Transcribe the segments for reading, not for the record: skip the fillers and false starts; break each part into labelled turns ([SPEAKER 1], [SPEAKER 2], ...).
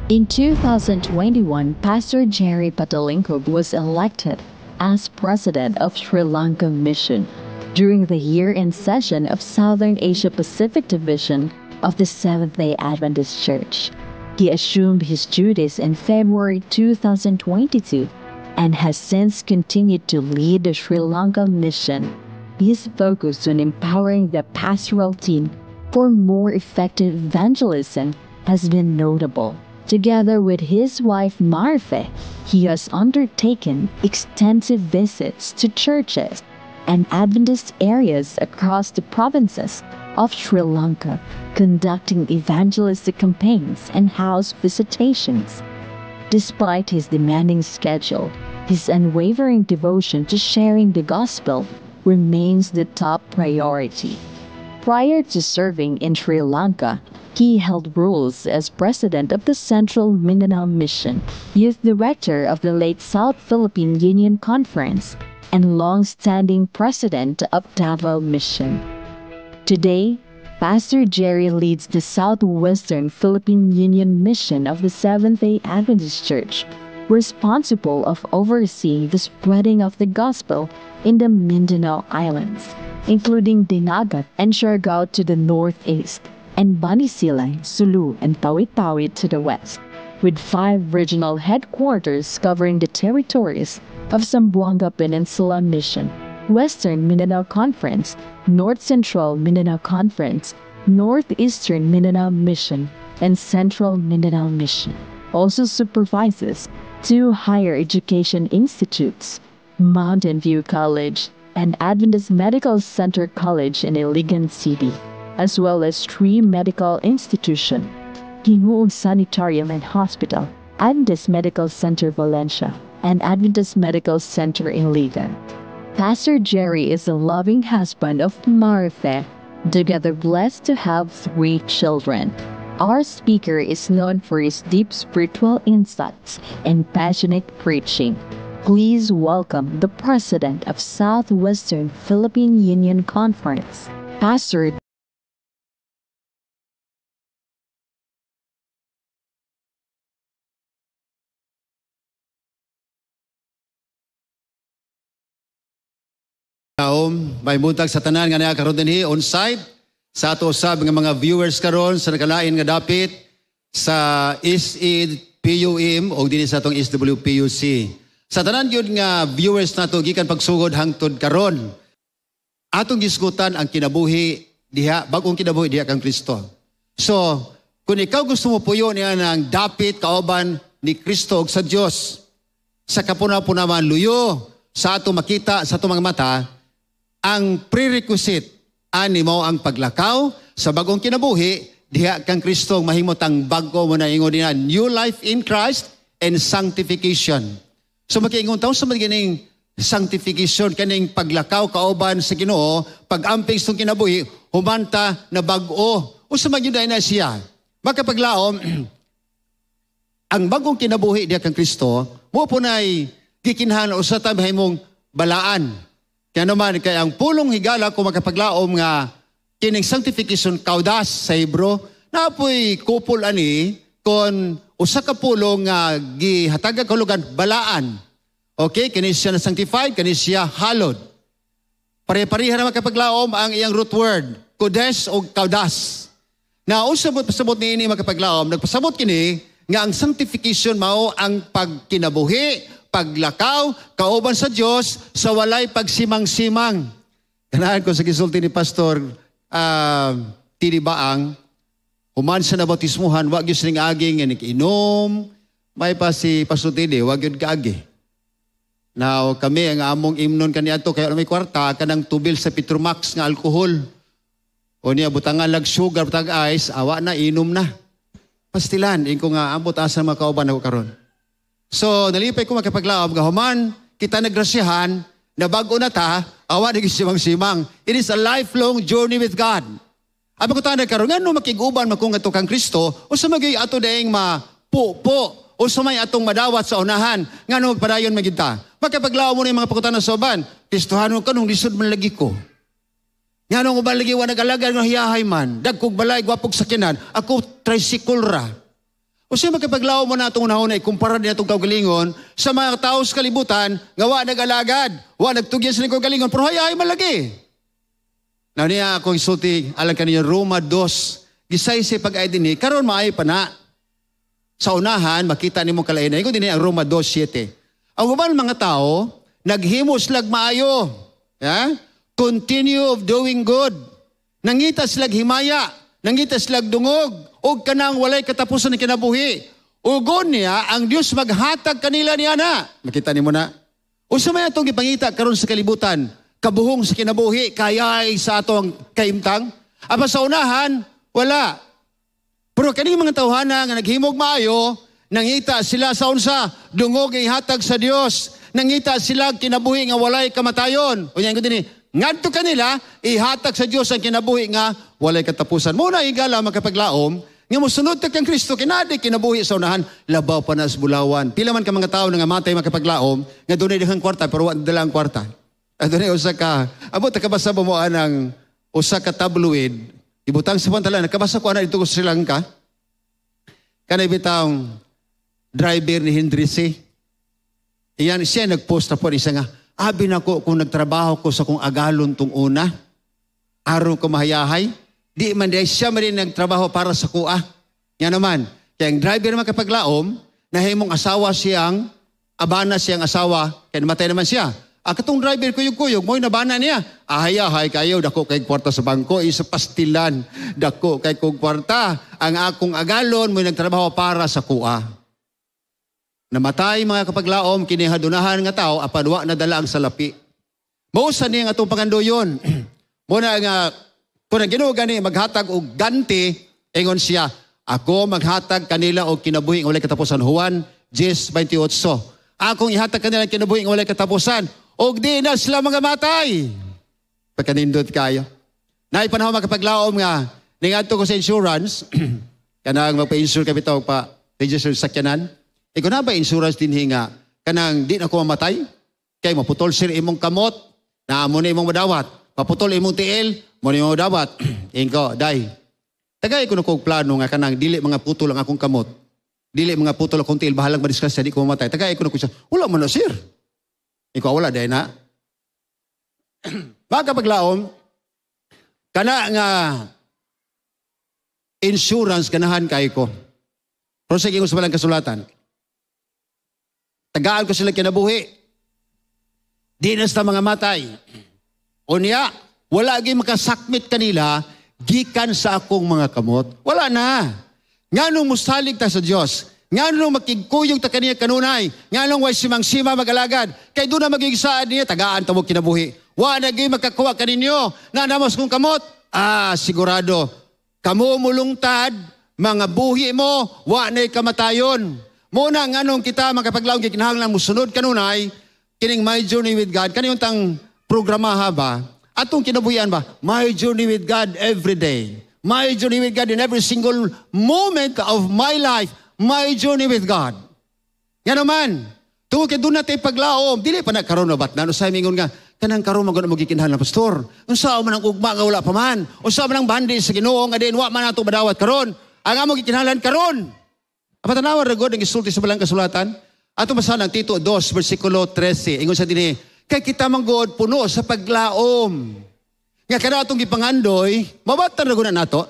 [SPEAKER 1] In 2021, Pastor Jerry Patalinghug was elected as president of Sri Lanka Mission during the year-end session of Southern Asia Pacific Division of the Seventh-day Adventist Church. He assumed his duties in February 2022 and has since continued to lead the Sri Lanka Mission. His focus on empowering the pastoral team for more effective evangelism has been notable. Together with his wife Marife, he has undertaken extensive visits to churches and Adventist areas across the provinces of Sri Lanka, conducting evangelistic campaigns and house visitations. Despite his demanding schedule, his unwavering devotion to sharing the gospel remains the top priority. Prior to serving in Sri Lanka, he held roles as president of the Central Mindanao Mission, youth director of the late South Philippine Union Conference, and long-standing president of Davao Mission. Today, Pastor Jerry leads the Southwestern Philippine Union Mission of the Seventh-day Adventist Church, responsible of overseeing the spreading of the gospel in the Mindanao Islands, including Dinagat and Siargao to the northeast, and Banisilan, Sulu, and Tawi-Tawi to the west, with 5 regional headquarters covering the territories of Zamboanga Peninsula Mission, Western Mindanao Conference, North Central Mindanao Conference, Northeastern Mindanao Mission, and Central Mindanao Mission. Also supervises 2 higher education institutes, Mountain View College and Adventist Medical Center College in Iligan City, as well as 3 medical institutions, Gingoog Sanitarium and Hospital, Adventist Medical Center Valencia, and Adventist Medical Center in Iligan. Pastor Jerry is a loving husband of Marife, together blessed to have 3 children. Our speaker is known for his deep spiritual insights and passionate preaching. Please welcome the president of Southwestern Philippine Union Conference, Pastor
[SPEAKER 2] May buntag sa tanan nga naa karon dinhi on site sa ato usab nga mga viewers karon sa nakalain nga dapit sa SEPUM o dinhi sa atong SWPUC. Sa tanan gyud nga viewers nato gikan pagsugod hangtod karon, atong gisgutan ang kinabuhi diha, bag-ong kinabuhi diha kang Kristo. So, kung ikaw gusto mo puyo niya ng dapit kauban ni Kristo ug sa Dios, sa kapuna-puna man luyo sa ato makita sa ato mga mata, ang prerequisite ani mo ang paglakaw sa bagong kinabuhi diha kang Kristo mahimot ang bag-o mo na ingon niya, new life in Christ and sanctification. So makiingon taw sa mga sanctification kaning paglakaw kauban sa Ginoo, pag-amping sa kinabuhi humanta na bag-o. Unsa man gyud na siya? Makapaglaom ang bagong kinabuhi diha kang Kristo mo po nay gikinahanglan usa ta mahimong balaan. Kaya naman, kay ang pulong higala kung makapaglaom nga kining sanctification kaudas sa Hebrew, napoy kupol ani kon usa ka pulong nga gihatag kahulugan balaan. Okay, kini siya na sanctified, kini siya hallowed. Pare-pareha na makapaglaom ang iyang root word, kodes o kaudas. Na usabot pasabot niini makapaglaom, nagpasabot kini nga ang sanctification mao ang pagkinabuhi, paglakaw, kauban sa Dios sa walay pagsimang-simang. Ganahan ko sa gisulti ni Pastor Tini Baang, human sa nabautismuhan, wag yun sining aging nga nag-inom, may pa si Pastor Tini, wag yun kaagi. Now, kami, ang among imnon kaniadto, kaya may kwarta, kanang tubil sa Petromax nga alkohol. O niya, butangan lag sugar, butang ice, awa na, inom na. Pastilan, ingko nga, ambot asa mga kauban ako karon. So, nalipay ko makapaglaom, gahuman, kita nagrasyahan, na bago na ta, awa na simang-simang. It is a lifelong journey with God. Abi ko tayo nagkaroon, nga no makiguban makung ato kang Kristo, o sa magay ato daing mapupo, o sa may atong madawat sa unahan, nga no magpadayon magita. Makapaglaom mo na yung mga pakutan na soban, Kristohanon ka nung lisod man lagi ko. Nga nung uban lagi wa nag-alaga nga hiyahay man, dagkog balay, gwapog sakinan, ako tricycle ra. O siya makapaglaom mo na itong unahon ay kumpara din atong kaugalingon sa mga tao sa kalibutan nga wa nag-alagad, wa nagtugyan sa kaugalingon, pero hayahay malagi. Na niya akong isulti, alang kaninyo, Roma 2, gisay si pag-ay dinhi, karon maayo pa na. Sa unahan, makita nimo kalain. Ingon dinhi ang Roma 2:7. Ang uban mga tao, naghimo silag maayo. Yeah? Continue of doing good. Nangita silag himaya, nangita silag dungog, og kanang walay katapusan ng kinabuhi. Ugon niya, ang Dios maghatag kanila niya na. Makita nimo na. Unsa may atong gipangita karon sa kalibutan? Kabuhong sa kinabuhi, kayay sa atong kaimtang? Apa sa unahan, wala. Pero kaning mga tawhana nga naghimog maayo, nangita sila sa unsa, dungog ihatag sa Dios. Nangita sila kinabuhi nga walay kamatayon. Unya ko dinhi, ngadto kanila ihatag sa Dios ang kinabuhi nga walay katapusan. Muna higala makapaglaom nga mosunod ta kang Kristo kinadi kinabuhi sa unahan, labaw pa na sa bulawan. Pila man ka mga tawo nga matay makapaglaom nga dunay daghang kwarta pero wa dala ang kwarta. Adunay usa ka abot ka basa mo anang usa ka tabloid ibutang sa pantalan, nakabasa ko ana dito sa Sri Lanka. Kanay bitawng driver ni Henry C. Iyan siya nagpost na po isa nga, abi nako kung nagtrabaho ko sa kong agalon tung una, aron ko mahayahay, di man di siya man din nagtrabaho para sa kuha. Nga naman, kaya ang driver makapaglaom, nahimong asawa siyang, abana siyang asawa, kaya namatay naman siya. Ah, katong driver kuyog-kuyog, mo'y nabana niya. Ahayahay kayo, dako kay kwarta sa bangko, isa pastilan, dako kay kong kwarta. Ang akong agalon, mo'y nagtrabaho para sa kuha. Namatay mga kapaglaom, kinihadunahan nga tao, apan wa nadala ang salapi. Mausa niya nga atong pangandoyon. Muna nga, kung ang Ginoo gani maghatag og ganti, ingon siya, ako maghatag kanila og kinabuhi nga walay katapusan. Juan 10:28. Akong ihatag kanila kinabuhi nga walay katapusan, og di na sila mga matay. Pagkanindot kayo. Naay panahon makapaglaom nga, ningadto ko sa insurance, kanang magpa-insure ka bitaw pa, register sa sakyanan. Ikaw na ba insurance din nga, kanang di na ko mamatay? Kay maputol sir imong kamot, na mo na imong madawat. Maputol imong tiil, mo na imong madawat. Ingko, day. Tagay ko na kog plano nga kanang dili mga putol ang akong kamot. Dili mga putol akong tiil, bahalang madisgrasya, di ko mamatay. Tagay ko na ko siya, wala man na sir. Ikaw wala, day na. Baka paglaom, kana nga insurance ganahan kay ko. Pero sige ko sa balang kasulatan. Tagaan ko sila kinabuhi. Di na sa mga matay. Unya, wala gi makasakmit kanila gikan sa akong mga kamot. Wala na. Nganong musalig ta sa Dios? Nganong makigkuyog ta kaniya kanunay? Nganong way simang-sima mag-alagad? Kay doon na magigsaad niya, tagaan ta mo kinabuhi. Wa na gi makakuha kaninyo. Nanamos kong kamot. Ah, sigurado. Kamo mulungtad, mga buhi mo, wa na'y kamatayon. Muna nganong kita makapaglaom gikinahanglan musunod kanunay kining My Journey with God, kaniyong tang programa ba? Atong kinabuhian ba? My journey with God every day. My journey with God in every single moment of my life. My journey with God. Nga naman, tungod kay doon natin paglaom, dili pa na karon na batnan. Usay mingon nga, kanang karon man gud mo gikinahanglan, pastor. Unsa man ang ugma nga wala pa man? Unsa man ang bandi sa Ginoo nga din wa man nato madawat karon? Ang amo gikinahanglan karon. Apatanawa ra gud ang isulti sa balang kasulatan. Ato basahan ang Tito 2 versikulo 13. Ingon sa dinhi, kay kita man gud puno sa paglaom. Nga kada atong gipangandoy, mabatan ra gud na nato.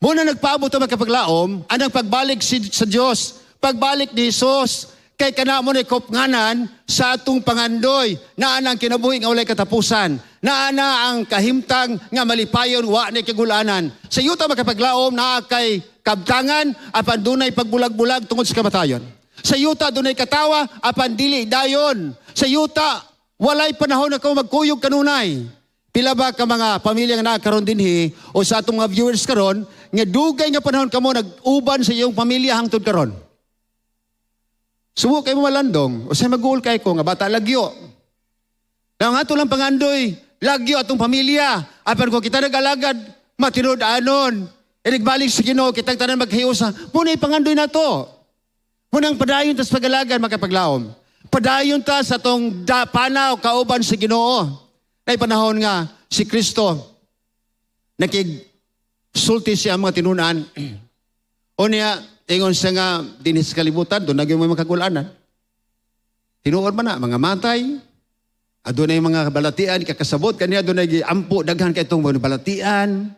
[SPEAKER 2] Muna nagpaabot ang makapaglaom, anang pagbalik sa Dios, pagbalik ni Hesus, kay kana mo ni kopnganan sa atong pangandoy, naa na ang kinabuhi nga walay katapusan, naa na ang kahimtang nga malipayon wa ni kagulanan. Sa yuta makapaglaom naa kay kabtangan apan dunay pagbulag-bulag tungod sa kamatayon. Sa yuta dunay katawa apan dili dayon. Sa yuta walay panahon na ka magkuyog kanunay. Pila ba ka mga pamilya nga naa karon dinhi o sa atong mga viewers karon nga dugay nga panahon kamo nag-uban sa iyong pamilya hangtod karon? Subo kay mo malandong o sa maguol kay ko nga bata lagyo. Na ang ato lang pangandoy, lagyo atong pamilya. Apan kung kita nag-alagad, matinud-anon. E nagbalik sa Ginoo, kitang tanan maghiusa. Muna ipangandoy na to. Munang padayon tas pag-alagad makapaglaom. Padayon ta sa atong panaw kauban sa Ginoo. Nay panahon nga si Kristo nakigsulti siya ang mga tinunan. O niya, Ingon siya nga dinhi sa kalibutan duna gyud mo makagulanan. Tinuod man na mga matay. Adunay mga balatian kakasabot kaniya, adunay giampo daghan kay itong balatian.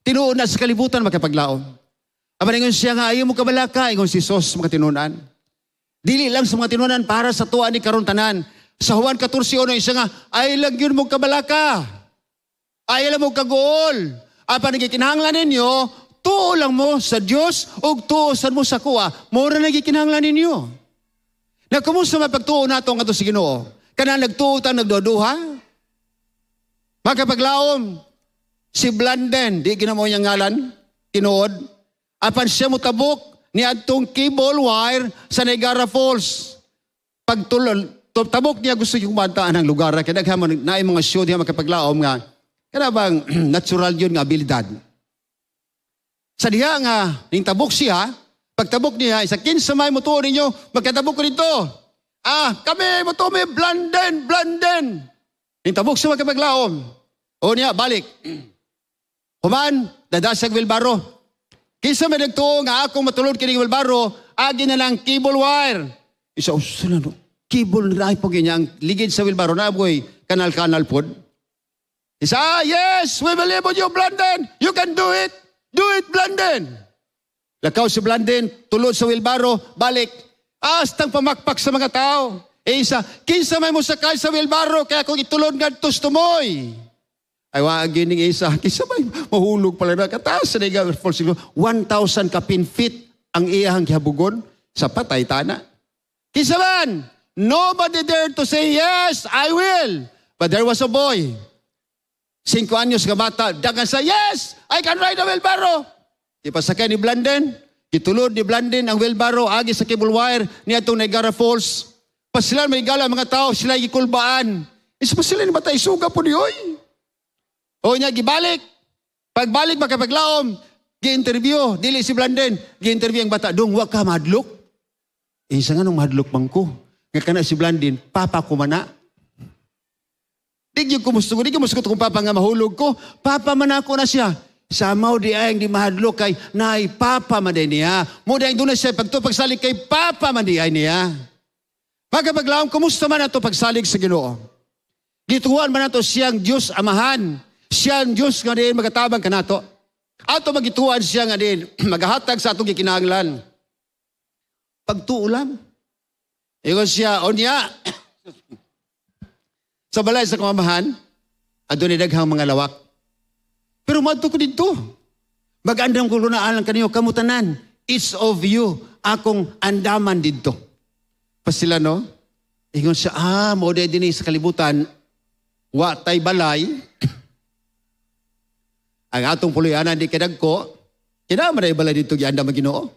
[SPEAKER 2] Tinuod na sa kalibutan makapaglaom. Apan ingon siya nga ayaw mo kabalaka, ingon si Jesus mga tinunan. Dili lang sa mga tinunan, para sa tuwa ni karon tanan. Sa Juan 14:1 siya nga ay lang yun mo kabalaka. Ay lang mo kaguol. Apan gikinahanglan ninyo, tuo lang mo sa Dios ug tuo sad mo sa kuha. Mao ra gikinahanglan ninyo. Na kumusta mapagtuo nato ngadto sa Ginoo? Kana nagtuo ta nagduduha? Makapaglaom, si Blanden, di ginamo niyang ngalan, tinuod. Apan siya motabok ni adtong cable wire sa Niagara Falls. Pagtulon, tabok niya, gusto yung bantaan ang lugar. Kaya daghan man na mga show diha makapaglaom nga kana bang natural yun nga abilidad. Sa diha nga ning tabok siya, pagtabok niya, isa kinsa may mutuo ninyo, magkatabok ko dito. Ah, kami mutuo mi Blanden, Blanden. Ning tabok siya makapaglaom. O niya, balik. Human, dadasag wilbaro. Kinsa may nagtuo nga akong matulod kining wilbaro, agi na lang cable wire. Isa, oh, no? Cable na ay pag niya, ang ligid sa wilbaro na boy, kanal-kanal pod. Isa, ah, yes, we believe on you, Blanden. You can do it. Do it, Blanden. Lakaw si Blanden, tulod sa wilbaro, balik. Astang pamakpak sa mga tao. Eh, isa, kinsa may musakay sa wilbaro, kaya kung itulod ngadto sa tumoy. Ay, wa gining isa, kinsa may mahulog pala na kataas sa Niagara Falls. 1,000 kapin feet ang iyahang gihabugon sa patay tana. Kinsa man, nobody dared to say, "Yes, I will." But there was a boy. 5 anyos nga bata, dagan sa, "Yes, I can ride a wheelbarrow." Ipasakay ni Blanden, gitulod ni Blanden ang wheelbarrow, agi sa cable wire ni atong Niagara Falls. Pasilan may gala mga tao, sila gikulbaan. Isa pa sila ni bata, isuga po niyoy. O niya, gibalik. Pagbalik makapaglaom, gi-interview, dili si Blanden, gi-interview ang bata, "Dong, wa ka mahadlok?" "Eh, isa nga nung mahadlok man ko. Nga kana si Blanden, papa ko mana. Di gyud ko musugot, di ko musugot kung papa nga mahulog ko. Papa man ako na siya." Samaw di ay di mahadlok kay naay papa man di niya. Mo di doon na siya pagto pagsalig kay papa man di ay niya. Pagkapaglaom, kumusta man ato pagsalig sa Ginoo? Gituan man nato siyang Diyos Amahan. Siyang Diyos nga diin magatabang kanato. Ato magituan siya nga diin magahatag sa atong gikinahanglan. Pagtuo lang. Ingon siya, onya, sa balay sa kamamahan, adunay daghang mga lawak. Pero madto ko dito. Mag-andam ko lunaan lang kaniyo, kamutanan. Each of you, akong andaman dito. Pa sila, no? Ingon siya, ah, mao din sa kalibutan, wa tay balay, ang atong puloy-anan di kadagko, kina man ay balay dito giandam ang Ginoo.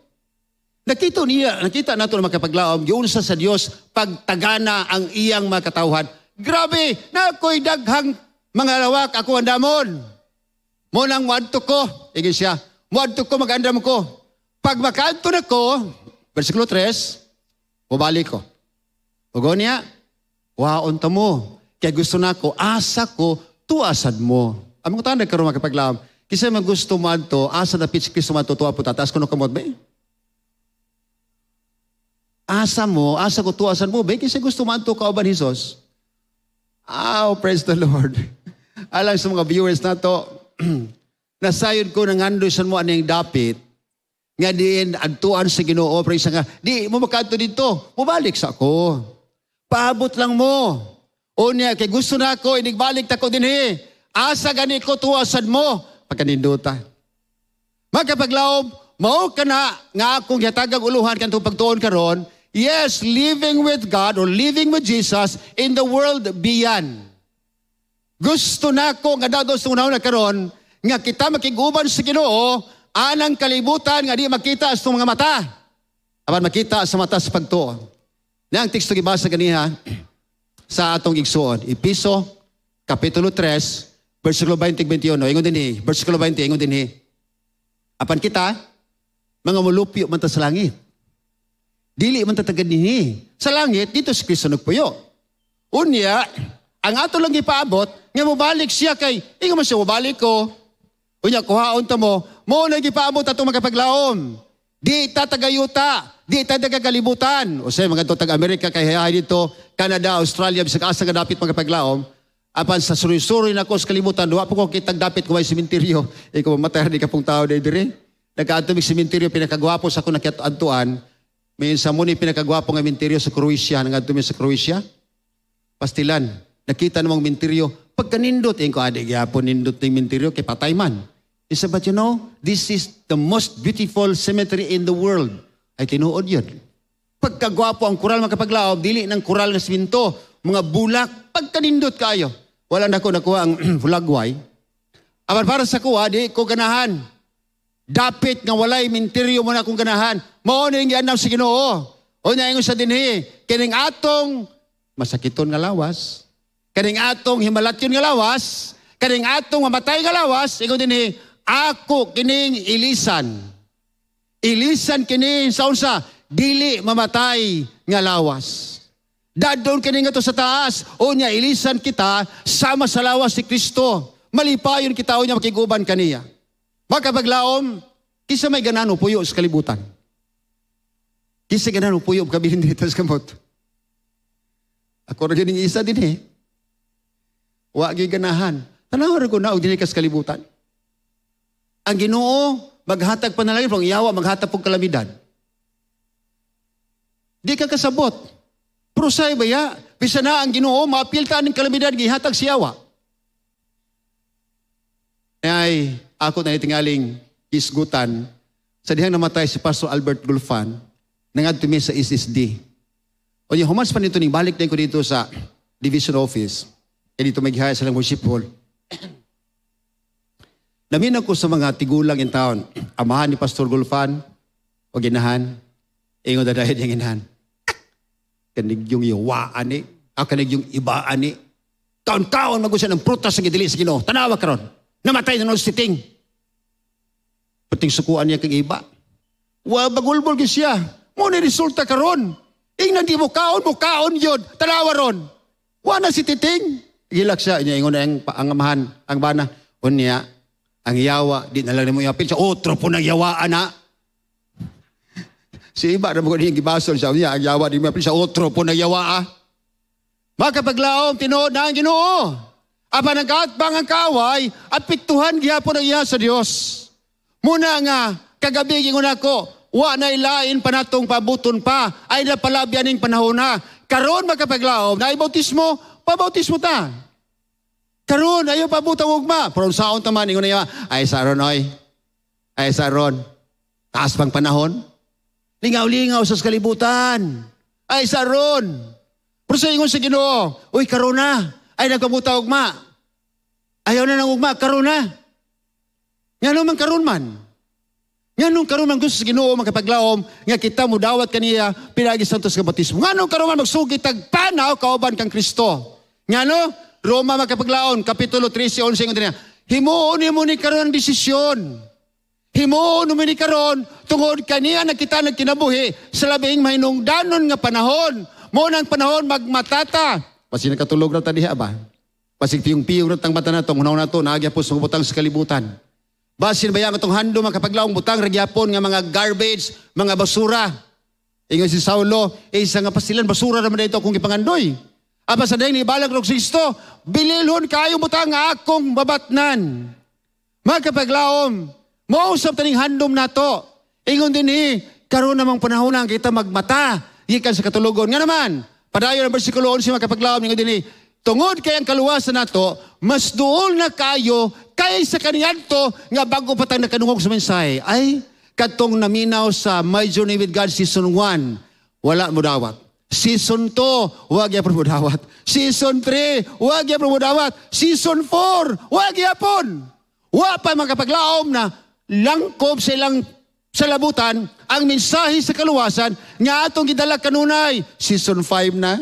[SPEAKER 2] Nakita niya, nakita nato na makapaglaom, giunsa sa Dios pagtagana ang iyang mga katawhan. Grabe, nakoy daghang mga lawak ako andamon. Mo nang muadto ko, ingon siya, muadto ko, mag-andam ko. Pag makaadto na ko, versikulo 3, mubalik ko. Ugo niya, waon ta mo. Kaya gusto na ko, asa ko, tuasad mo. Ang mga tanag karon makapaglaom. Kinsa man gusto mo adto, asa dapit si Kristo man tuwa po, taas ko no kamot ba? Asa mo, asa ko tuasan mo, ba? Kinsa gusto mo adto kauban Jesus? Oh, praise the Lord. Alang sa mga viewers nato, nasayod ko nangandoy san mo aning dapit, nga diin adtuan sa Ginoo, praise nga, di mo makadto dito, mubalik sa ako. Paabot lang mo. O niya, kay gusto na ako, inigbalik ta ko dinhi. Asa gani ko tuwasan mo, pagkaninduta. Magkapaglaom, mao ka na nga akong gihatagag uluhan kanto pagtuon karon, yes, living with God or living with Jesus in the world beyond. Gusto na ko nga dados sa unahon na karon nga kita makiguban sa Ginoo anang kalibutan nga di makita sa mga mata. Apan makita sa mata sa pagtuo. Na ang teksto gibasa ganiha sa atong igsuon. Epeso kapitulo 3 versikulo 20-21. Ingon dinhi, versikulo 20 ingon dinhi. Apan kita mga mulupyo man ta sa langit. Dili man ta taga dinhi. Sa langit dito si Kristo nagpuyo. Unya, ang ato lang ipaabot nga mobalik siya kay ingon man siya mobalik ko. Unya kuhaon ta mo, mo na gipaabot atong makapaglaom. Di ta tagayuta, di ta tagakalibutan. O say mga to taga Amerika kay hayahay dito, Canada, Australia, bisag asa nga dapit mga paglaom. Apan sa suroy-suroy na ko sa kalibutan, duwa po ko kitag dapit kung may sementeryo. Eh kung mamatay di ka pong tao day diri. Nagkaadto mig sementeryo, pinakagwapo sa ako nakiadtuan. May sa muni pinakagwapo nga sementeryo sa Croatia, nangadto mi sa Croatia. Pastilan, nakita namang menteryo. Pagkanindot, eh ko adi gyapon nindot ning menteryo kay patay man. Isa, but you know, this is the most beautiful cemetery in the world. Ay tinuod yun. Pagkagwapo ang kural makapaglaob, dili ng kural nga siminto, mga bulak, pagkanindot kayo. Wala na ko nakuha ang hulagway. Apan para sa kuha, di ko ganahan. Dapit nga walay minteryo mo na akong ganahan. Mao ni giandam sa Ginoo. O ingon sa dinhi, kining atong masakiton nga lawas, kaning atong himalatyon nga lawas, kaning atong mamatay nga lawas, ingon dinhi, ako kining ilisan. Ilisan kini sa unsa? Dili mamatay nga lawas. Dadon kini nga to sa taas, unya ilisan kita sama sa lawas ni Kristo. Malipayon kita unya makiguban kaniya. Makapaglaom, kisa may ganano puyo sa kalibutan. Kisa ganano puyo kabilin dito sa kamot. Ako ra gyud isa din eh. Wa gyud ganahan. Tanaw ra ko na og dinhi ka sa kalibutan. Ang Ginoo maghatag panalangin, pero ang yawa maghatag pog kalamidad. Di ka kasabot. Pero say baya, bisa na ang Ginoo maapil ta ning kalamidad gihatag siya yawa. Ay ako na tingaling isgutan sa dihang namatay si Pastor Albert Gulfan, nangadto mi sa SSD. O yung humas pa nito ning balik din ko dito sa division office. Kaya dito maghihaya sa lang worship hall. Naminaw ko sa mga tigulang in town, amahan ni Pastor Gulfan o ginahan, ingon na dahil yung ginahan. Kanig yung iwaan ni, kanig yung ibaan ni. Kaon-kaon mag siya ng prutas sa gidili sa Ginoo. Tanawa karon. Namatay na nun si Ting. Pating sukuan niya kang iba. Wa bagulbol gyud siya. Mo ni resulta karon. Ingnan di mo kaon mo kaon yun. Tanawa ron. Wa na si Titing. Gilak siya niya ingon ang amahan, ang bana. Unya ang yawa di na lang nimo iapil siya. Otro po nang yawa ana. Si iba na mo niyang gibasol siya. Unya ang yawa di mo iapil siya. Otro po nang yawa ah. Makapaglaom tinuod na ang Ginoo. Apan ang kaatbang ang kaaway, apektuhan gihapon ang iya sa Dios. Muna nga kagabi gingon ako, wa na ilain pa natong pabuton pa, ay napalabyan ning panahon na. Karon makapaglaom, na bautismo, pabautismo ta. Karon ayo pabutang ugma. Pero saon ta man ingon niya, ay sa ron oy. Ay sa ron. Taas pang panahon. Lingaw-lingaw sa kalibutan. Ay sa ron. Pero sa ingon sa Ginoo, uy karon na. Ay nagpabuta ugma. Ayaw na ng ugma, karon na. Ngano man karon man? Nganong karon man gusto sa Ginoo makapaglaom nga kita mudawat kaniya pinaagi sa santos nga bautismo. Nganong karon man magsugi tag panaw kauban kang Kristo. Ngano? Roma makapaglaon kapitulo 13:11 ingon niya, himuon nimo ni karon ang desisyon. Himuon mo ni karon tungod kaniya na kita nagkinabuhi sa labing mahinungdanon nga panahon. Mo nang panahon magmatata. Pasig nakatulog ra ta diha ba? Pasig piyong-piyong ra tang mata nato, hunaw nato naagya po sa butang sa kalibutan. Basin ba yang atong handom makapaglaong butang ra gyapon nga mga garbage, mga basura. Ingon si Saulo, eh, isa nga pasilan basura ra man dito akong gipangandoy. Apa sa dayeng nibalag og Kristo, bililhon kayo butang nga akong babatnan. Makapaglaom, mausap taning handom nato. Ingon dinhi, karon namang panahon na kita magmata gikan sa katulogon. Nga naman, padayon ang bersikulo 11 makapaglaom ingon dinhi, tungod kay ang kaluwasan nato, mas duol na kayo kaysa kaniadto nga bago pa tang nakadungog sa mensahe. Ay, katong naminaw sa My Journey with God Season 1, wala mo dawat. Season 2, wag yapon mo dawat. Season 3, wag yapon mo dawat. Season 4, wag yapon. Wa pa makapaglaom na langkob sa ilang salabutan ang mensahe sa kaluwasan nga atong gidala kanunay. Season 5 na.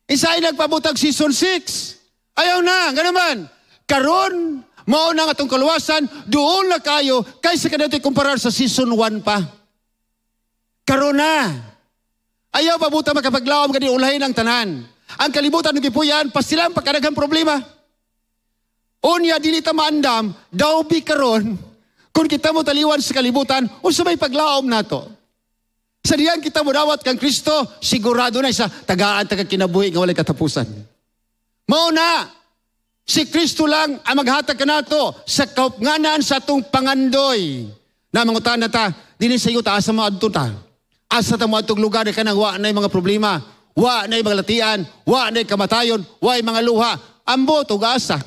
[SPEAKER 2] Isay nagpabutag season 6. Ayaw na, nga naman. Karon, mao na ang atong kaluwasan, doon na kayo, kaysa kanito kumparar sa season 1 pa. Karon na. Ayaw pabuta makapaglaom kani ulahin ang tanan. Ang kalibutan ng gipuyan, pasilang pagkadaghang problema. Unya, dili ta maandam, daw bi karon, Kung kita mo taliwan sa kalibutan, unsa may paglaom nato? Sa diyang kita mo dawat kang Kristo, sigurado na isa, tagaan ta kinabuhi nga walay katapusan. Mao na, si Kristo lang ang maghatag kanato sa kaupnganan sa atong pangandoy. Na mangutan na ta, dinhi sa iyo ta, asa mo adto ta? Asa ta mo adtong lugar na kanang wa na mga problema, wa na mga latian, wa na kamatayon, wa mga luha. Ambot og asa.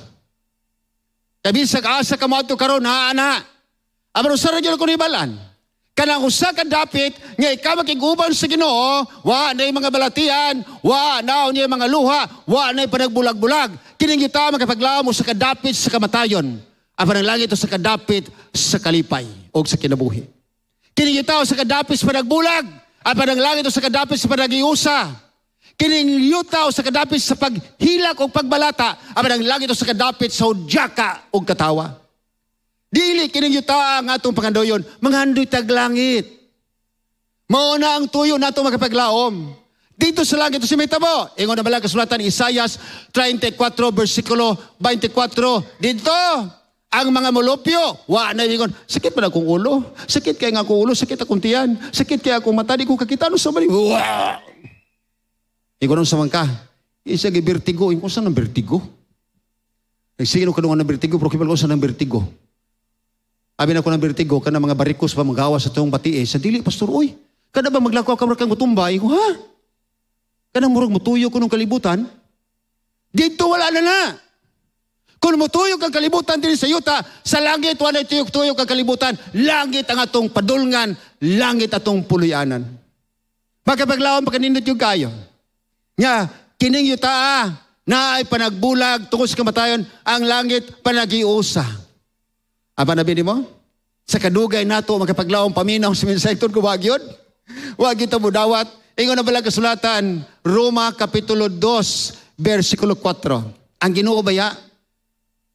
[SPEAKER 2] Kabisag asa ka mo adto karon, naa na. Apan usa ra gyud ako nahibal-an. Kanang usa ka dapit nga ikaw makig-uban sa Ginoo, wa na mga balatian, wa na niya mga luha, wa na panagbulag-bulag. Kining kita makapaglaom sa kadapit sa kamatayon. Apan ang langit sa kadapit sa kalipay o sa kinabuhi. Kining kita sa kadapit sa panagbulag, apan ang langit sa kadapit sa panagiusa. Kining yuta sa kadapit sa paghilak o pagbalata, apan ang langit sa kadapit sa hudyaka o katawa. Dili kining yuta ang atong pangandoyon, manghandoy tag langit. Mao na ang tuyo nato makapaglaom. Dito sa langit si may tabo. Ingon na bala kasulatan Isaias 34 versikulo 24. Dito ang mga molupyo, wa na ingon, sakit pa na akong ulo, sakit kay nga akong ulo, sakit akong tiyan, sakit kay akong mata, di ko kakita no sa mali. Wa! Ingon sa man ka, isa gi vertigo, ingon sa nang vertigo. Nagsigin ko kanungan ng vertigo, pero kibal ko sa nang vertigo. Abi na ko ng vertigo, kana mga barikos pa magawa sa tong bati eh. Sa dili, pastor, uy, kada ba maglakaw ka kang mutumbay? Ko, ha? Kanang murag mutuyo ko ng kalibutan? Dito wala na na. Kung mutuyok ang kalibutan din sa yuta, sa langit wala tuyok-tuyok ang kalibutan. Langit ang atong padulngan, langit atong puluyanan. Makapaglaom pakanindot yung kayo. Nga, kining yuta na ay panagbulag tungkol sa kamatayon, ang langit panagiusa. Apa nabi nimo? Sa kadugay nato makapaglaom paminaw sa mensahe ko wag yun. Wag ito mo dawat. Ingon na bala kasulatan, Roma Kapitulo 2, versikulo 4. Ang Ginoo baya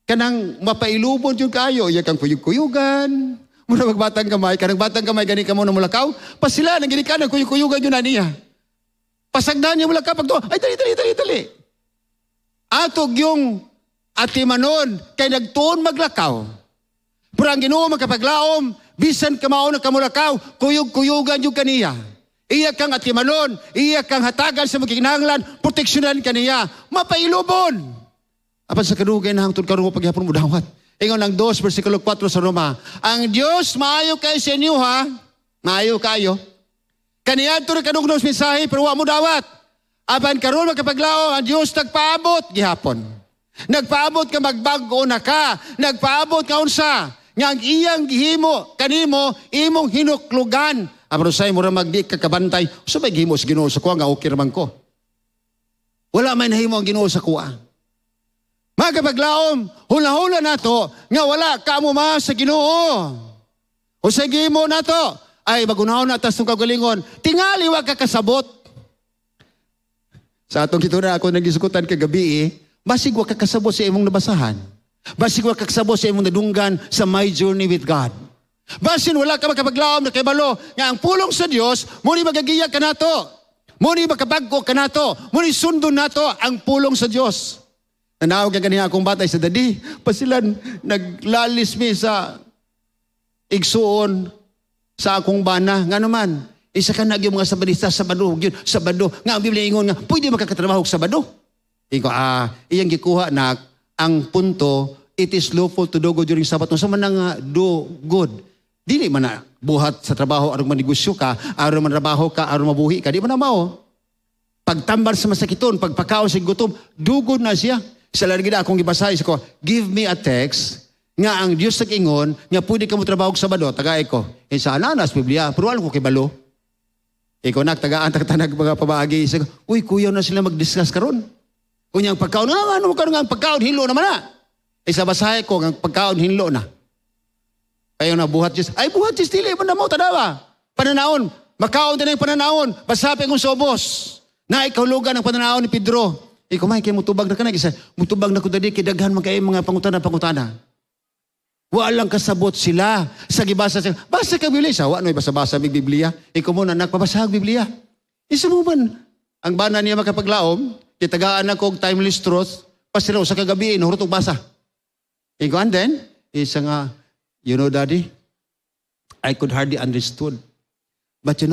[SPEAKER 2] kanang mapailubon yung kayo, iya kang kuyog-kuyugan. Muna magbatang kamay, kanang batang kamay gani ka mo na mulakaw, pasila nang gini ka nang kuyog-kuyugan yun na niya. Pasagdan niya mulakaw pagto, ay dali dali dali dali. Atog yung atimanon kay nagtuon maglakaw. Pero ang Ginoo makapaglaom, bisan kamao na kamulakaw, kuyog-kuyugan yung kaniya. Iya kang atimanon, iya kang hatagan sa magkinahanglan, proteksyonan kaniya, mapailubon. Apan sa kadugay na hangtod karon paghapon mo dawat. Ingon ang 2 versikulo 4 sa Roma. Ang Dios maayo kay sa inyo ha. Maayo kayo. Kaniadto ra kadugnos mensahe pero wa mo dawat. Apan karon makapaglaom ang Dios nagpaabot gihapon. Nagpaabot ka magbag-o na ka, nagpaabot ka unsa nga ang iyang gihimo kanimo imong hinuklugan. Apan usay mo ra magdi ka kabantay, usa may gihimo sa Ginoo sa kuha nga okay ra man ko. Wala may nahimo ang Ginoo sa kuha. Magapaglaom, hula-hula nato nga wala ka mo ma sa Ginoo. O sa gihimo nato ay magunahon na tas tong kagalingon, tingali wa ka kasabot. Sa atong kitura ako nagisukutan kagabi eh, basig wa ka kasabot sa imong nabasahan. Basig wa ka kasabot sa imong nadunggan sa my journey with God. Basin wala ka makapaglaom na kabalo nga ang pulong sa Dios muni magagiya kanato. Muni makabag-o kanato. Muni sundon nato ang pulong sa Dios. Nanawag ang ganiha akong bata sa dadi. Pasilan, naglalis mi sa igsuon sa akong bana. Nga naman, isa ka nagyong mga Sabadista, Sabado, yun, Sabado. Nga ang Biblia ingon nga, pwede makakatrabaho og Sabado. Iko, iyang gikuha na ang punto, it is lawful to do good during Sabbath. Unsa man nga do good? Dili man na buhat sa trabaho aron manegosyo ka, aron manrabaho ka, aron mabuhi ka. Di man na mao. Pagtambar sa masakiton, pagpakaon sa gutom, dugod na siya. Sa lagi na akong gibasa, isa ko, give me a text nga ang Dios nag-ingon nga pwede ka mo trabaho sa Sabado, tagay ko. Eh sa ananas, Biblia, pero alam ko kay balo. Ikaw nak, tagaan, taganag mga pabaagi. Isa ko, uy, kuya na sila mag-discuss karon. Unya ang pagkaon, ah, ano karon nga ang pagkaon, hinlo naman na. Eh sa basahe ko, ang pagkaon, hinlo na. Kayo na, buhat Diyos. Ay, buhat Diyos, dili man na mo, tanawa. Pananaon, makaon din ang pananaon. Basapin kong sobos. Na ikahulugan ang pananaon ni Pedro. Ikaw may kay mutubag na ka na. Isa, mutubag na ko dali, kay daghan man kayo mga pangutana, pangutana. Walang kasabot sila. Sa gibasa sila, basa ka Biblia. Sa wa, no'y basa-basa may Biblia. Ikaw mo na, nagpabasa ang Biblia. Isa mo man, ang bana niya makapaglaom, kitagaan na kog timeless truth, pasiraw sa kagabi, nahurot og basa. Ikaw, and then, isa nga, you know, Daddy, I could hardly understood. But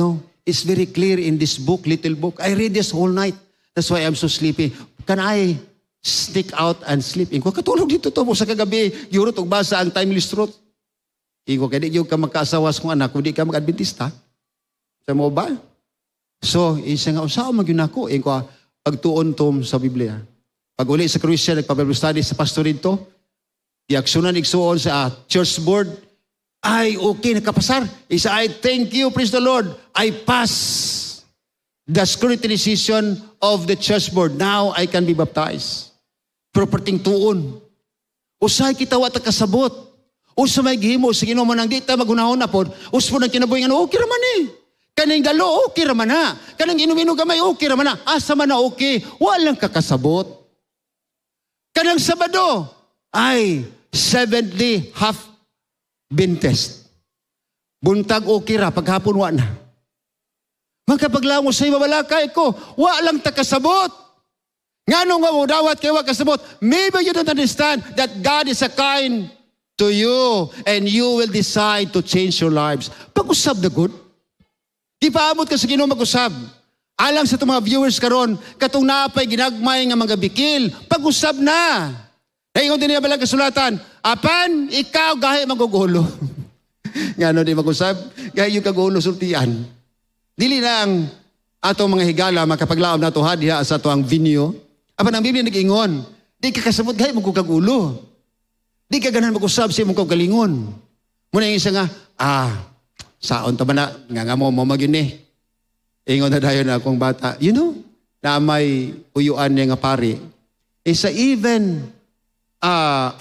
[SPEAKER 2] it's very clear in this book, little book. I read this whole night. That's why I'm so sleepy. Can I sneak out and sleep? Ingon ko, katulog dito to mo sa kagabi. Gihurot og basa ang Timeless Truth. Ingon ko, kay di gyud ka magkaasawa sa kong anak kung di ka mag-Adventista. Sa mo ba? So, isa nga, unsa man gyud nako? Ingon ko, pagtuon tom sa Biblia. Pag uli sa Croatia, nagpa-Bible study sa pastor dito. Giaksyonan igsuon sa church board. Ay, okay, nakapasar. Isa, I thank you, praise the Lord. I pass the scrutinization of the church board. Now I can be baptized. Pero perting tuon. Usay kita wa ta kasabot. Usa may gihimo sa Ginoo man ang di ta maghunahon na pod. Uspo ng kinabuhi nga okay ra man eh. Kaning dalo okay ra man na. Kaning inom-inom gamay okay ra man na. Asa man na okay, walang kakasabot. Kanang Sabado ay Seventh Day half Adventist. Buntag okay ra, paghapon wa na. Magkapaglango sa mabalakay ko, wa lang ta kasabot. Ngano nga mo dawat kay wa kasabot? Maybe you don't understand that God is a kind to you and you will decide to change your lives. Pag-usab na good. Di pa amot ka sa Ginoo mag-usab. Alang sa itong mga viewers karon, katong naapay ginagmay nga mga bikil, pag-usab na. Ingon din niya balang kasulatan, apan ikaw gahi magugulo. Ngano di mag-usab? Gahi yung kagulo sultian. Dili na ang atong mga higala makapaglaom na ha diha sa ato ang venue. Apan ang Biblia nag-ingon, di ka kasabot gahi mo kagulo. Di ka ganahan mag-usab sa imong kaugalingon. Muna yung isa nga, saon ta ba na, nga nga mo, mo magyun eh. Ingon na dayon na akong bata, na may uyuan niya nga pari. Isa even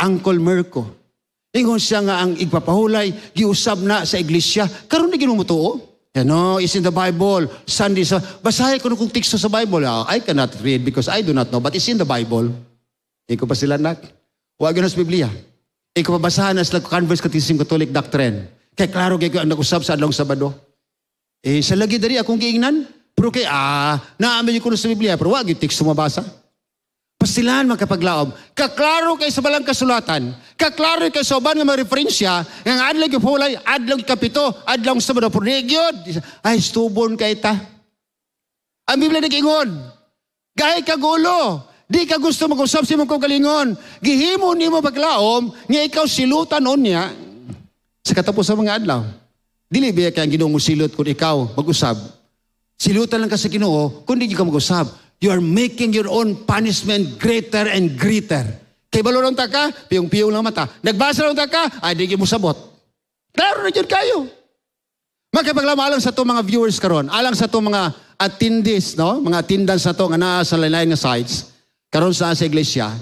[SPEAKER 2] Uncle Mirko. Ingon siya nga ang igpapahulay, giusab na sa iglesia. Karon di ginumutuo. You it's in the Bible. Sunday sa, basahin ko kung teksto sa Bible. Ah, I cannot read because I do not know, but it's in the Bible. Iko pa sila nak. Huwag yun sa Biblia. Iko pa basahan na sila Converse Catechism Catholic Doctrine. Kaya klaro kay ko ang nag-usab sa adlong Sabado. Eh, sa lagi dari akong giingnan. Pero kay, naamin ko na sa Biblia, pero wag yung teksto mabasa. Pasilan makapaglaom. Kaklaro kay sa balang kasulatan. Kaklaro kay sa uban nga mga referensya, nga adlaw gipulay, adlaw kapito, adlaw Sabado, pero di gyud. Ay, stubon kay ta. Ang Biblia nag-ingon, gahi kagulo, di ka gusto mag-usab sa imong kaugalingon. Gihimo nimo paglaom nga ikaw silutan unya sa katapos sa mga adlaw. Dili biya kay ang Ginoo mo silot kung ikaw mag-usab. Silutan lang ka sa Ginoo kung di ka mag-usab. You are making your own punishment greater and greater. Kay balo lang ta ka, piyong-piyong lang mata. Nagbasa lang ta ka, ay di mo sabot. Klaro na jud kayo. Magkapaglama alang sa to mga viewers karon, alang sa to mga attendees, no? Mga attendants sa to nga naa sa lain nga sites karon sa iglesia.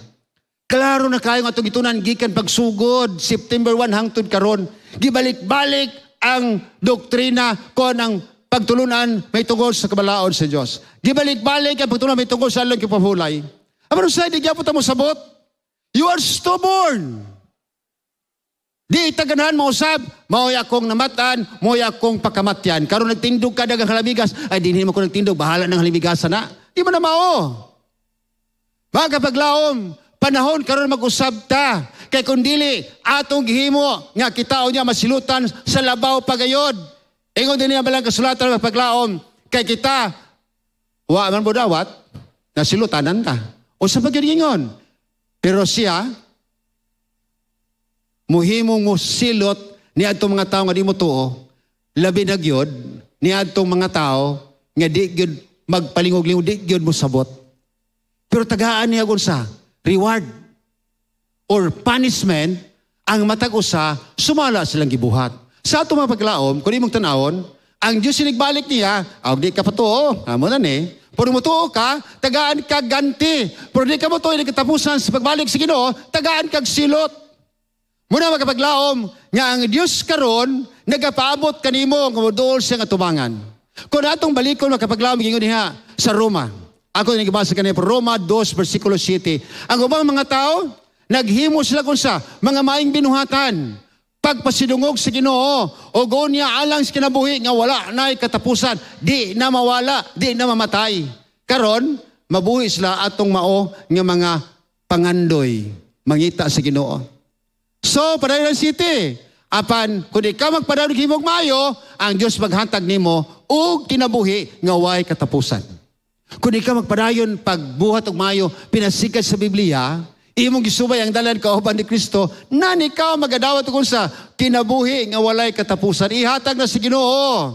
[SPEAKER 2] Klaro na kayo nga atong gitunan gikan pagsugod September 1 hangtod karon. Gibalik-balik ang doktrina kon ang pagtulunan may tungod sa kabalaod sa Dios. Gibalik-balik ang pagtulunan may tungod sa along kipahulay. Apan usay di gyapon ta mo sabot. You are stubborn. Di itaganahan mo usab, mao'y akong namatan, mao'y akong pakamatyan. Karon nagtindog ka dagang halamigas, ay dinhi mo ko nagtindog, bahala ng halamigasan na. Di mo na mao. Mga kapaglaom, panahon karon mag-usab ta. Kay kung dili, atong gihimo nga kita niya masilutan sa labaw pagayod. Ingon din niya balang kasulatan ng paglaom, kay kita, wa man mo dawat, nasilutanan ta. O sa pag-ingon. Pero siya, muhimong mo silot ni adtong mga tao nga di mo tuo, labi na gyud ni adtong mga tao nga di gyud magpalingog-lingog, di gyud mo sabot. Pero tagaan niya gun sa reward or punishment ang matag usa sumala silang gibuhat. Sa atong mga paglaom, kung imong tanawon, ang Diyos sinigbalik niya, aw di ka patuo, amo na ni. Pero mutuo ka, tagaan ka ganti. Pero di ka mo tuo, katapusan sa pagbalik sa Ginoo, tagaan kag silot. Muna magkapaglaom, nga ang Diyos karon nagapaabot kanimo nga moduol siya nga tubangan. Kung atong balikon magkapaglaom, gingon niya sa Roma. Ako nagibasa kanina, Roma 2, versikulo 7. Ang ubang mga tao, naghimo sila kung sa mga maing binuhatan, pagpasidungog sa Ginoo, o niya alang sa kinabuhi nga wala na'y katapusan, di na mawala, di na mamatay. Karon, mabuhi sila atong mao nga mga pangandoy, mangita sa Ginoo. So, Padayon City, Apan kung ikaw magpadayon himog maayo, ang Dios maghatag nimo og kinabuhi nga way katapusan. Kung ikaw magpadayon pagbuhat og maayo pinasikat sa Biblia, imong gisubay ang dalan kauban ni Kristo, nan ikaw magadawat og unsa? Kinabuhi nga walay katapusan. Ihatag na sa Ginoo.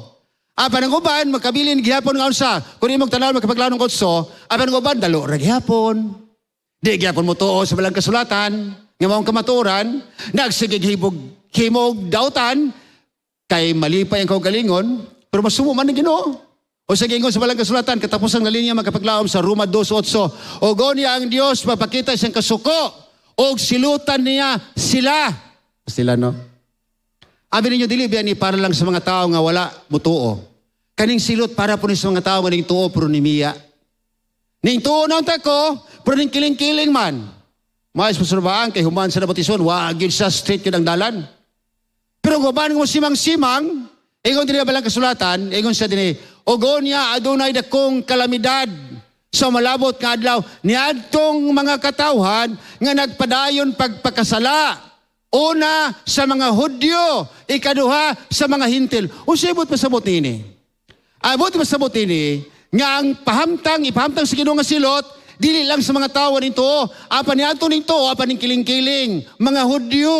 [SPEAKER 2] Apan ang uban makabilin gihapon nga unsa? Kung imong tan-awon, makapaglaom otso, apan ang uban dalo ra gihapon. Di gihapon mo tuo sa balang kasulatan nga maong kamatuoran, nagsigig hibog himog dautan kay malipay ang kaugalingon, pero masumo man ng Ginoo. O sa gingon sa balang kasulatan, katapusang na linya, makapaglaom, sa Roma 2:8. O niya ang Dios mapakita siyang kasuko og silutan niya sila. Sila, no? Abi ninyo, dili biya ni para lang sa mga tao nga wala mutuo. Kaning silot para po ni sa mga tao nga ning tuo pero nimiya. Ning tuo na unta ko, pero ning kiling-kiling man. Mais pasurbaang kay human sa nabatison, wa gyud sa straight gyud ang dalan. Pero kung uban mo simang-simang, ingon dinhi balang kasulatan, ingon siya dinhi, og niya adunay dakong kalamidad sa malabot nga adlaw niadtong mga katawhan nga nagpadayon pagpakasala. Una sa mga Hudyo, ikaduha sa mga Hintil. Unsay buot pasabot niini? Abot pasabot niini nga ang pahamtang ipahamtang sa Ginoo nga silot dili lang sa mga tawo nito, apan niadto ning tuo apan ning kiling-kiling mga Hudyo.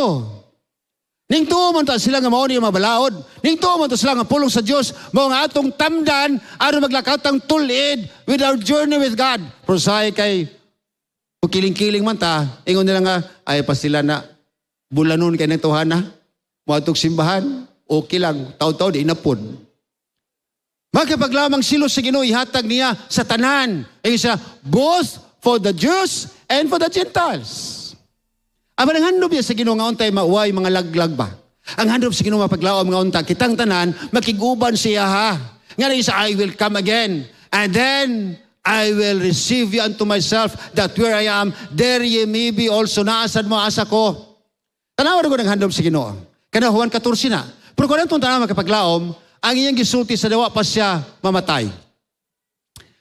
[SPEAKER 2] Ning tuo man ta sila nga mao ni mabalaod. Ning tuo man ta sila nga pulong sa Dios mao nga atong tamdan aron maglakaw tang tulid with our journey with God. Pero say kay kiling-kiling man ta, ingon nila nga ay pa sila na bulanon kay ng tuhana. Moadtog simbahan, okay lang, taw-taw di inapod. Makapaglamang silot sa Ginoo ihatag niya sa tanan. Ay siya, both for the Jews and for the Gentiles. Apan ang handom niya sa Ginoo nga untay mauway mga laglag ba? Ang handom sa Ginoo mapaglaom nga unta kitang tanan makiguban siya ha. Nga na isa, "I will come again and then I will receive you unto myself, that where I am, there ye may be also." Naasad mo asa ko. Tanawa ko ng handom sa Ginoo. Kana Juan 14 na. Pero kung itong tanawa, makapaglaom, ang iyang gisulti sa dawa pa siya mamatay.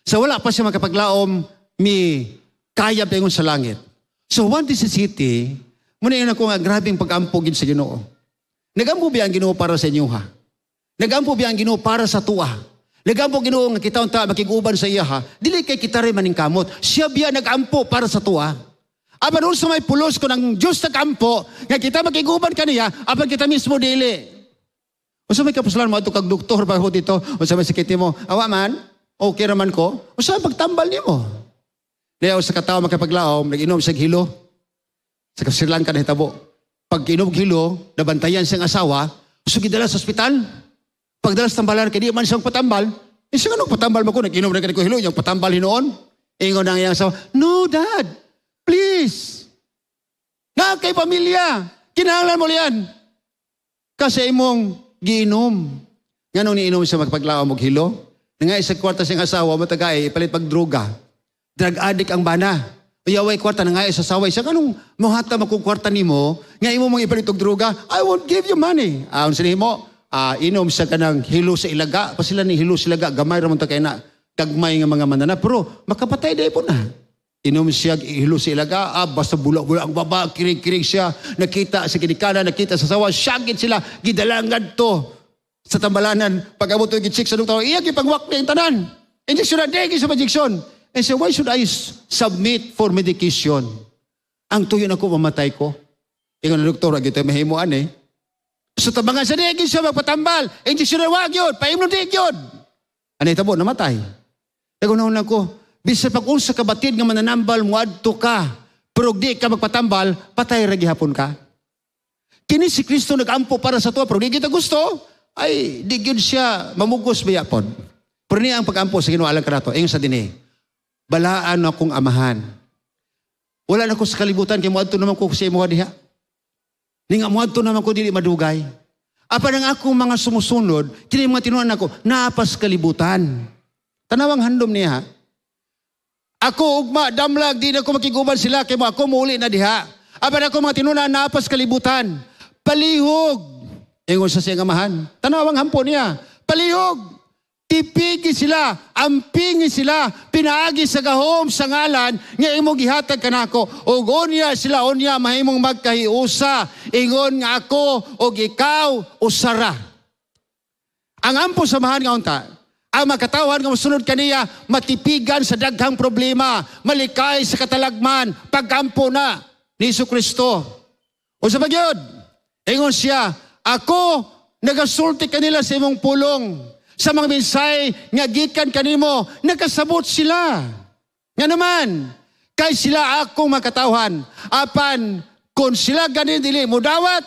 [SPEAKER 2] Sa wala pa siya makapaglaom, mi kaya ingon sa langit. So Juan 17, muna yun ako nga grabing pag-ampo gid sa Ginoo. Nagampo biya ang Ginoo para sa inyo ha? Nagampo biya ang Ginoo para sa tuwa? Nagampo Ginoo nga kita unta makig-uban sa iya ha? Dili kay kita rin maningkamot. Siya biya nagampo para sa tuwa. Apan unsa may pulos kung ang Diyos nagampo nga kita makig-uban kaniya apan kita mismo dili? Unsa may kapuslan mo adto kag doktor ba dito? Unsa may sakit nimo? Awa man, okay raman ko. Unsa pagtambal nimo? Diya sa katawo, makapaglaom, nag-inom siya hilo. Sa Sri Lanka nahitabo. Pag inom hilo, nabantayan siyang asawa, so gidala sa ospital. Pagdala sa tambalan, kay di man siyang patambal. Eh, siya anong patambal mo ko? Nag-inom na ko hilo, yung patambal hinuon. Ingon ang iyang asawa, "No, Dad, please. Na kay pamilya, kinahanglan mo liyan. Kasi imong giinom." Nganong niinom siya, magpaglaom og hilo? Nga isa kwarta siyang asawa, matagay, ipalit pag droga. Drug addict ang bana. Uyaway kwarta na nga sa asawa. Siya, "Kanong mohata mo kung kwarta nimo, nga imo mong ipalit og droga, I won't give you money." Ah, unsa nimo? Ah, inom siya kanang hilo sa ilaga. Pa sila ni hilo sa ilaga, gamay ra man ta kay na gagmay nga mga manana, pero makapatay day po na. Inom siya hilo sa ilaga, ah, basta bula-bula ang baba, kirig-kirig siya, nakita sa kinikana, nakita sa sawa, syagit sila, gidala ngadto sa tambalanan. Pag abot yung gi-check sa doktor, iya gipagwak niya yung tanan. Injection na, di sa injection. And say, "Why should I submit for medication? Ang tuyo na ko, mamatay ko." Ingon ng doktor, "Agi tayo mahimuan eh." So tabangan sa di, siya magpatambal. Injection na wag yun, paimnon di yun. Ano itabo, namatay. Nagunahon ko, bisa pag unsa ka batid nga mananambal mo adto ka, pero di ka magpatambal, patay ra gihapon ka. Kini si Kristo nagampo para sa tuwa, pero di kita gusto, ay di gyud siya mamugos biya pod. Pero niya ang pag-ampo sa Ginoo alang kanato, ingon sa dinhi, "Balaan akong Amahan. Wala na ko sa kalibutan kay moadto naman ko sa imo diha. Ninga moadto naman ko dili madugay. Apan ang akong mga sumusunod, kini mga tinuan nako, napas kalibutan." Tanawang handom niya. "Ako ugma damlag di na ko makiguban sila kay mo ako muuli na diha. Apan ako mga tinunan napas kalibutan. Palihog." Ingon sa siyang Amahan. Tanawang hampo niya. "Palihog. Tipigi sila, ampingi sila, pinaagi sa gahom sa ngalan nga imong gihatag kanako. Ug unya sila unya mahimong magkahiusa, ingon nga ako ug ikaw usara. Ang ampo sa Amahan nga unta, ang makatawhan nga mosunod kaniya matipigan sa daghang problema, malikay sa katalagman, pagampo na ni Hesus Kristo. O sa bagyod, ingon siya, ako nagasulti kanila sa imong pulong. Sa mga mensahe nga gikan kanimo, nakasabot sila. Nga naman, kay sila akong makatawhan. Apan, kung sila ganin dili mo dawat,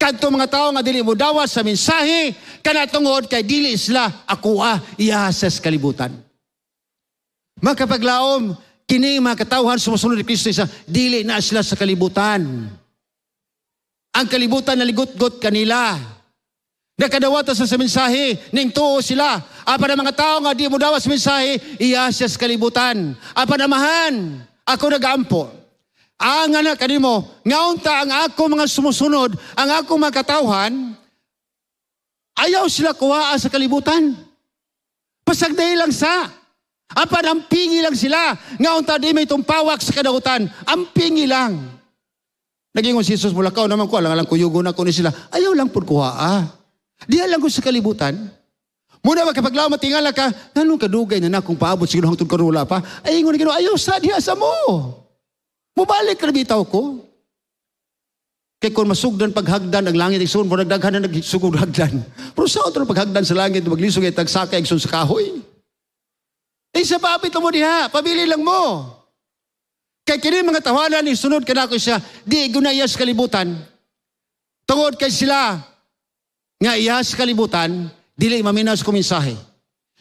[SPEAKER 2] kadto mga tao nga dili mo dawat sa mensahe, kana tungod kay dili sila akoa iya sa kalibutan. Makapaglaom, kini mga katawhan sumusunod ni Kristo isa, dili na sila sa kalibutan. Ang kalibutan naligot-got kanila. Nakadawata sa mensahe, ning tuo sila. Apan ang mga tao nga di mo dawat sa mensahe, iya siya sa kalibutan. Apan Amahan, ako nagaampo. Ang anak kanimo, ngaunta ang ako mga sumusunod, ang ako mga katawhan, ayaw sila kuhaa sa kalibutan. Pasagday lang sa. Apan ang pingi lang sila. Ngaunta di may tumpawak sa kadautan, ang pingi lang. Naging si Jesus, mulakaw naman ko, alang-alang kuyugo na ko ni sila. Ayaw lang po kuhaa. Diya lang ko sa kalibutan. Muna makapaglaw, matingala ka, nganong kadugay na na kung paabot siguro hangtod karon wala pa. Ay, ingon Ginoo, ayaw sa diha sa mo. Mubalik ka na bitaw ko. Kay kung masugdan paghagdan ang langit, igsoon, murag daghan na nagsugod hagdan. Pero sa otro paghagdan sa langit, maglisog ay tagsaka igsoon sa kahoy. Eh sa paapit mo diha, pabili lang mo. Kay kini mga tawanan, isunod ka na ko siya, di gunaya sa kalibutan. Tungod kay sila, nga iya sa kalibutan, dili maminaw sa kumensahe.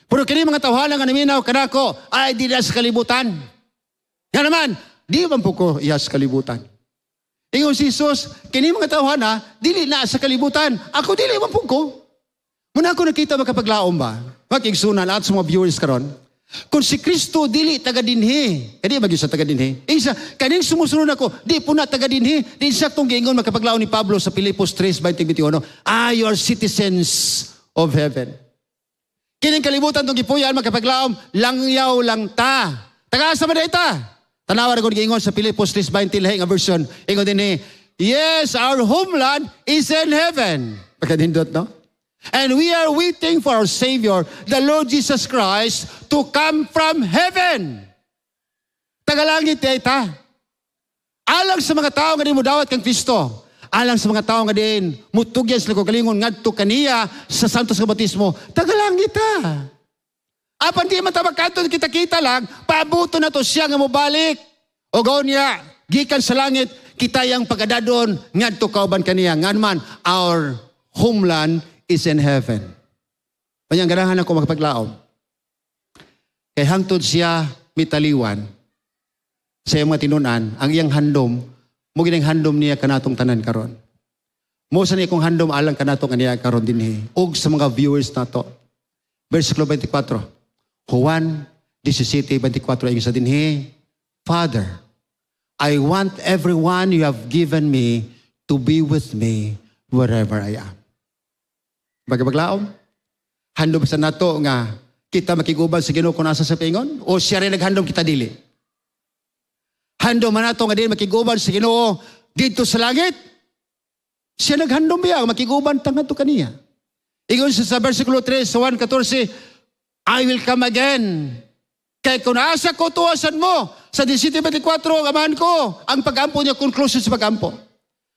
[SPEAKER 2] Pero kini mga tawhana nga naminaw kanako, ay dili sa kalibutan. Nga naman, di man po ko iya sa kalibutan. Ingon si Jesus, kini mga tawhana, dili na sa kalibutan. Ako dili man po ko. Muna ako nakita makapaglaom ba? Makigsunan at sa mga viewers karon. Kung si Kristo dili taga dinhi, kadi ba gyud sa taga dinhi? Isa kaning sumusunod ako, di po na taga dinhi. Di saktong giingon makapaglaom ni Pablo sa Filipos 3:21, ah, you are citizens of heaven. Kining kalibutan tong gipuy-an makapaglaom, langyaw lang ta. Taga-asa man ta? Tanawa ra gud giingon sa Filipos 3:20 lahi nga version. Ingon dinhi, yes, our homeland is in heaven. Pagkanindot, no? And we are waiting for our Savior, the Lord Jesus Christ, to come from heaven. Tagalangit ay ta. Alang sa mga tao nga di mo dawat kang Kristo, alang sa mga tao nga din mutugyan sila kagalingon ngadto kaniya sa santos nga batismo, tagalangit ta. Apan di man ta makadto kita-kita lang, paabuto na to siya nga mobalik. O gawon niya, gikan sa langit, kita yang pagadadon ngadto kauban kaniya. Ngan man, our homeland is in heaven. Kanyang ganahan ako makapaglaom. Kay hangtod siya mitaliwan sa iyang mga tinunan, ang iyang handom, mo gining handom niya kanatong tanan karon. Mo sa niya kong handom alang kanatong aniya karon dinhi ug sa mga viewers nato. Versikulo 24. Juan 17:24 ingon sa dinhi, Father, I want everyone you have given me to be with me wherever I am. Bagabaglaom, handom sa nato nga kita makiguban sa Ginoo kung nasa sa pingon o siya rin naghandom kita dili. Handom man nato nga dili makiguban sa Ginoo dito sa langit. Siya naghandom biya makiguban ta ngadto kaniya. Ingon siya sa versikulo 3 sa 1:14, I will come again. Kay kung asa ko tuwasan mo sa 17:24 amahan ko ang pagampo niya, conclusion sa pagampo.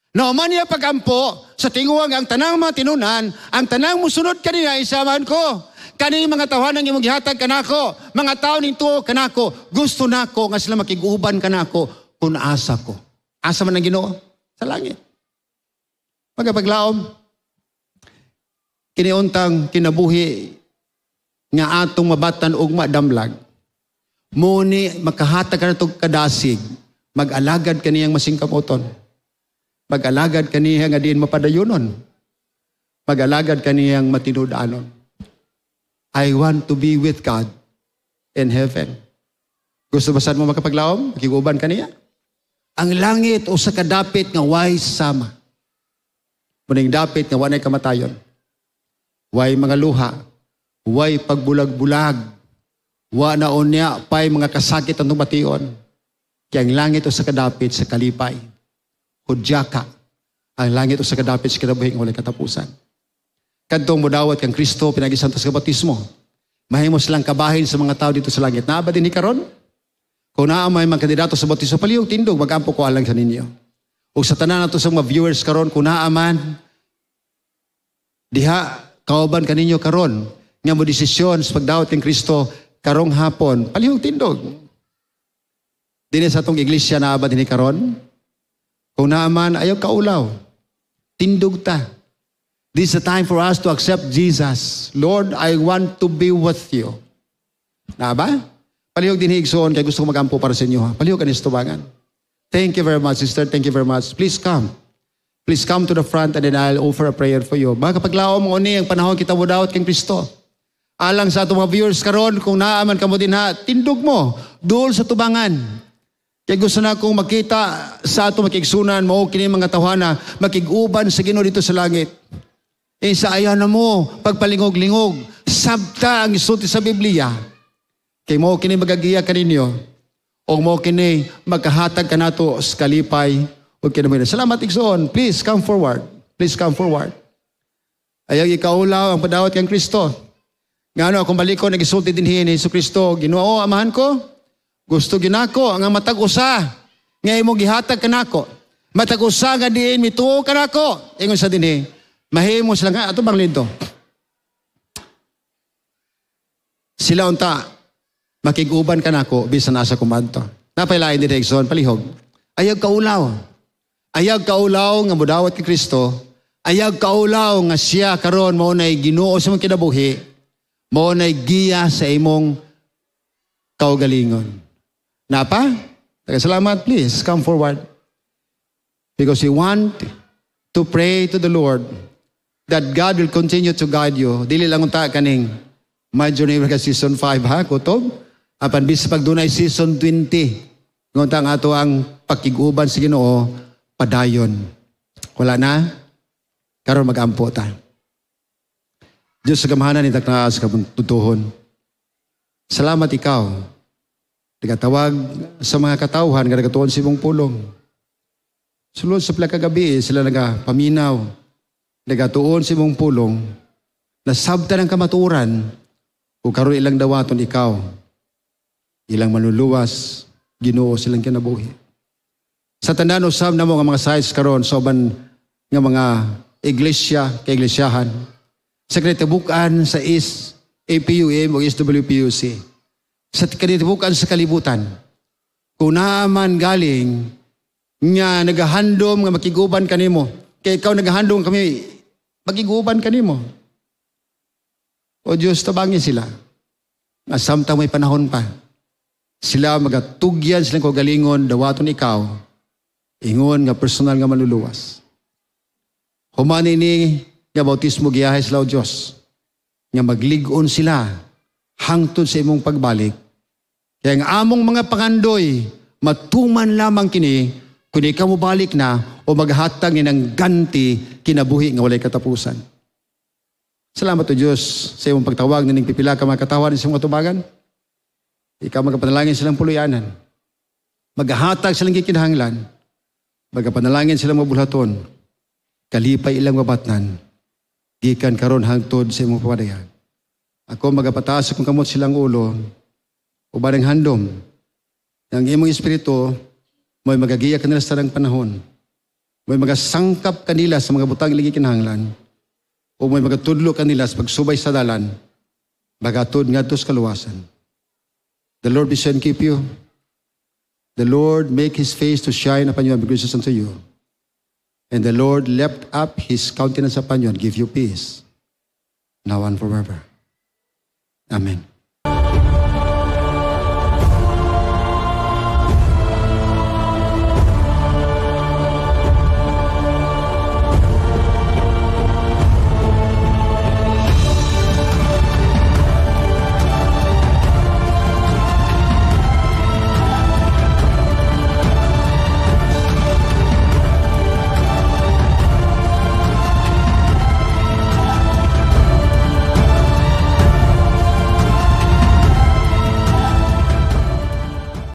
[SPEAKER 2] Nauman niya pagampo sa tinguang ang tanang mga tinunan, ang tanang musunod kaniya isamahan ko. Kani mga tawhanan imong gihatag kanako, mga tawo ning tuo kanako, gusto nako nga sila makiguban kanako kung asa ko. Asa man ang Ginoo? Sa langit. Pagkapaglaom, kiniuntang kinabuhi nga atong mabatan og madamlag, muni makahatag ka natog kadasig, mag-alagad kaniyang masingkamoton. Mag-alagad kaniya nga diin mapadayonon. Mag-alagad kaniyang matinud-anon. I want to be with God in heaven. Gusto ba saan mo makapaglaom? Makiguban kaniya? Ang langit usa ka dapit nga way sama. Muning dapit nga walay kamatayon. Way mga luha, Way pagbulag-bulag. Wa na unya pay mga kasakit ang bation. Kaya ang langit usa kadapit sa kalipay. Hudyaka. Ang langit usa kadapit sa kinabuhi nga walay katapusan. Kadtong mudawat kang Kristo pinaagi sa sa bautismo, mahimo silang kabahin sa mga tao dito sa langit. Naa ba dinhi karon? Kung naa may mga kandidato sa bautismo, palihog tindog, mag-ampo ko alang sa ninyo. O sa tanan nato sa mga viewers karon, kung naa man diha kauban kaninyo karon nga mo desisyon sa pagdawat kang Kristo karong hapon, palihog tindog. Dinhi sa atong iglesia, naa ba dinhi karon? Kung naa man, ayaw kaulaw. Tindog ta. This is the time for us to accept Jesus. Lord, I want to be with you. Naa ba? Palihog dinhi, igsoon, kay gusto ko magampo para sa inyo. Ha? Palihog kanis tubangan. Thank you very much, sister. Thank you very much. Please come. Please come to the front and then I'll offer a prayer for you. Mga kapaglaom, uni ang panahon kita mudawat kang Kristo. Alang sa atong mga viewers karon, kung naa man kamo dinha, tindog mo, duol sa tubangan. Kaya gusto na akong makita sa atong makigsunan, mao kini mga tawhana, makig-uban sa Ginoo dito sa langit. Eh sa ayaw na mo, pagpalingog-lingog, sabta ang isulti sa Biblia. Kay mao kini magagiya kaninyo, o mao kini magkahatag kanato sa kalipay ug kinabuhi. Salamat, igsoon. Please come forward. Please come forward. Ayaw ikaulaw ang padawat kang Kristo. Ngano akong balikon nagisulti dinhi ni Hesus Kristo, "Ginoo, Amahan ko, gusto ginako ang matag usa nga imong gihatag kanako. Matag usa nga diin mituo kanako." Ingon sa dinhi, mahimo sila nga ato bang dito. Sila unta makig-uban kanako bisan asa ko madto. Napailain din, igsoon, palihog. Ayaw kaulaw. Ayaw kaulaw nga mudawat kay Kristo. Ayaw kaulaw nga siya karon mao nay Ginoo sa imong kinabuhi. Mao nay giya sa imong kaugalingon. Napa? Salamat, please come forward. Because we want to pray to the Lord that God will continue to guide you. Dili lang unta kaning My Journey ka season 5 ha, kutob. Apan bis pagdunay season 20. Ngunta ang ato ang pakig-uban sa Ginoo padayon. Wala na? Karon mag-ampo ta. Diyos sa gamhanan ni takna sa kabuntuhon. Salamat ikaw. Nagatawag sa mga katawhan nga nagatuon sa imong pulong. Sulod sa pila kagabi sila nagapaminaw. Nagatuon sa imong pulong. Nasabtan ang kamatuoran ug karon ilang dawaton ikaw. Ilang manluluwas, Ginoo silang kinabuhi. Sa tanan usab namo nga mga sites karon sa uban nga mga iglesia kay iglesyahan sa kinatibukan sa is APUM o SWPUC, sa kinatibukan sa kalibutan, kung naaman galing nga nagahandom nga makiguban kanimo, kay ikaw nagahandom kami makiguban kanimo, o Diyos, tabangin sila nga samtang may panahon pa sila magatugyan silang kaugalingon dawaton ikaw ingon nga personal nga manluluwas. Human ini nga bautismo, giyahe sila, o Diyos, nga maglig-on sila hangtod sa imong pagbalik. Kaya ang among mga pangandoy, matuman lamang kini kung ikaw mobalik na o maghatag ni ng ganti kinabuhi nga walay katapusan. Salamat o Diyos sa imong pagtawag nining pipila ka mga katawan sa imong katubagan. Ikaw magapanalangin silang puluyanan. Maghatag silang gikinahanglan. Magapanalangin silang mabulhaton. Kalipay ilang mabatnan. Gikan karon hangtod sa imong papadayag. Ako magapataas akong kamot silang ulo. Uban ang handom. Ang imong espiritu mo'y magagiya kanila sa tanang panahon. Mo'y magasangkap kanila sa mga butang ilang kinahanglan. O mo'y magatudlo kanila sa pagsubay sa dalan. Magatod ngadto sa kaluwasan. The Lord be and keep you. The Lord make His face to shine upon you and be gracious unto you. And the Lord lift up His countenance upon you and give you peace, now and forever. Amen.